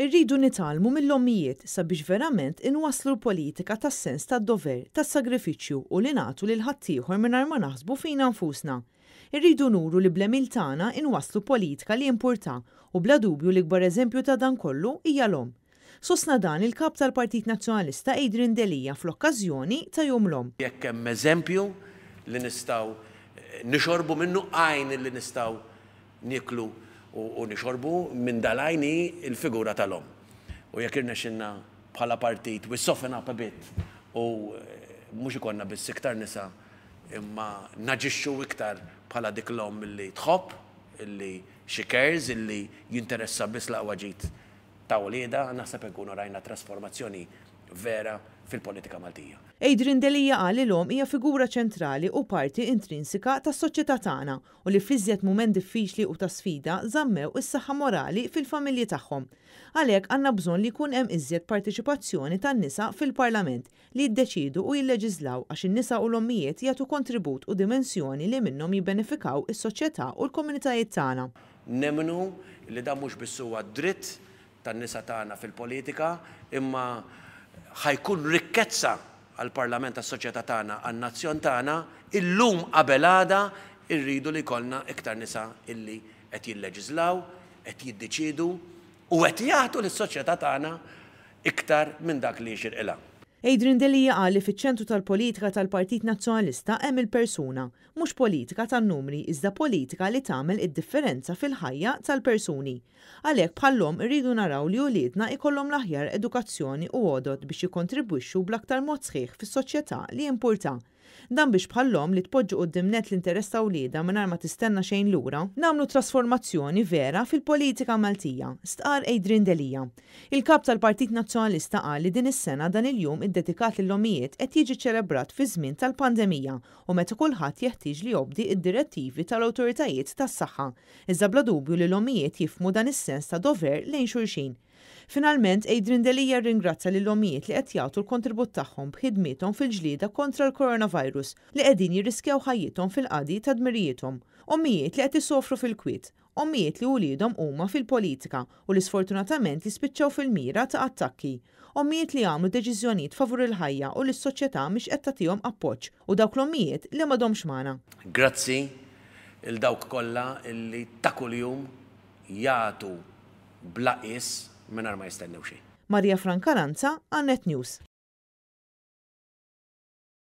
Irridu nitgħallmu mill-ommijiet sabiex verament inwasslu l-politika tas-sens tad-dover, tas-sagrifiċċju u li nagħtu lil ħaddieħor mingħajr ma naħsbu fina nfusna. Irridu nuru li bl-għemil tagħna inwasslu politika li jimpurta u bla dubju l-ikbar eżempju ta' dan kollu hija l-omm. Sostna dan il-Kap tal-Partit Nazzjonalista Adrian Delia fl-okkażjoni ta' Jum l-Omm. Jekk hemm eżempju li nistgħu nixorbu minnu, għajn li nistgħu nieklu u nixorbu minn dal-għajn hi l-figura tal-omm. U jekk irnexxilna bħala partit we soften up a bit u mhux ikollna biss iktar nisa imma naġixxu iktar bħala dik l-omm li tħobb, illi she cares, illi jinteressa biss l-aqwa ġid ta' uliedha, naħseb inkunu rajna trasformazzjoni vera fil-politika Maltija. Adrian Delia qal li l-omm hija figura ċentrali u parti intrinsika tas-soċjetà tagħna u li fl-iżjed mument diffiċli u ta' sfida żammew is-saħħa morali fil-familji tagħhom. Għalhekk għandna bżonn li jkun hemm iżjed parteċipazzjoni tan-nisa fil-Parlament li jiddeċiedu u jilleġiżlaw għax in-nisa u l-ommijiet jagħtu kontribut u dimensjoni li minnhom jibbenefikaw is-soċjetà u l-komunitajiet tagħna. Nemmnu li dan mhux biss huwa dritt tan-nisa tagħna fil-politika imma ħa jkun rikkezza għall-Parlament, għas-soċjetà tagħna, għan-nazzjon tagħna, illum qabel għada rridu li jkollna iktar nisa illi qed jilleġiżlaw, qed jiddeċiedu u qed jagħtu lis-soċjetà tagħna iktar minn dak li jixirqilha. Adrian Delia qal li fiċ-ċentru tal-politika tal-Partit Nazzjonalista hemm il-persuna, mhux politika tan-numri iżda politika li tagħmel id-differenza fil-ħajja tal-persuni. Għalhekk bħall-omm irridu naraw li uliedna jkollhom l-aħjar edukazzjoni u għodod biex jikkontribwixxu bl-aktar mod sħiħ fis-soċjetà li jimpurta. Dan biex bħall-omm li tpoġġi quddiem nett l-interess ta' wliedha mingħajr ma tistenna xejn lura, nagħmlu trasformazzjoni vera fil-politika Maltija, stqarr Adrian Delia. Il-Kap tal-Partit Nazzjonalista qal li din is-sena dan il-jum iddedikat lill-ommijiet qed jiġi ċċelebrat fi żmien tal-pandemija u meta kulħadd jeħtieġ li jobdi d-direttivi tal-awtoritajiet tas-saħħa, iżda bla dubju li l-ommijiet jifhmu dan is-sens ta' dover lejn xulxin. Finalment, Adrian Delia rringrazzja lill-ommijiet li qed jagħtu l-kontribut tagħhom b'ħidmiethom fil-ġlieda kontra l-coronavirus li qegħdin jirriskjaw ħajjithom fil-qadi ta' dmirijiethom. Ommijiet li qed isofru fil-kwiet. Ommijiet li uliedhom huma fil-politika u li sfortunatament jispiċċaw fil-mira ta' attakki. Ommijiet li għamlu deċiżjonijiet favur il-ħajja u li s-soċjetà mhix qed tagħtihom appoġġ u dawk l-ommijiet li m'għadhomx magħna. Grazzi 'l dawk kollha li ta' kuljum jagħtu bla qies mingħajr ma jistennew xejn. Maria Francalanza għal Net News.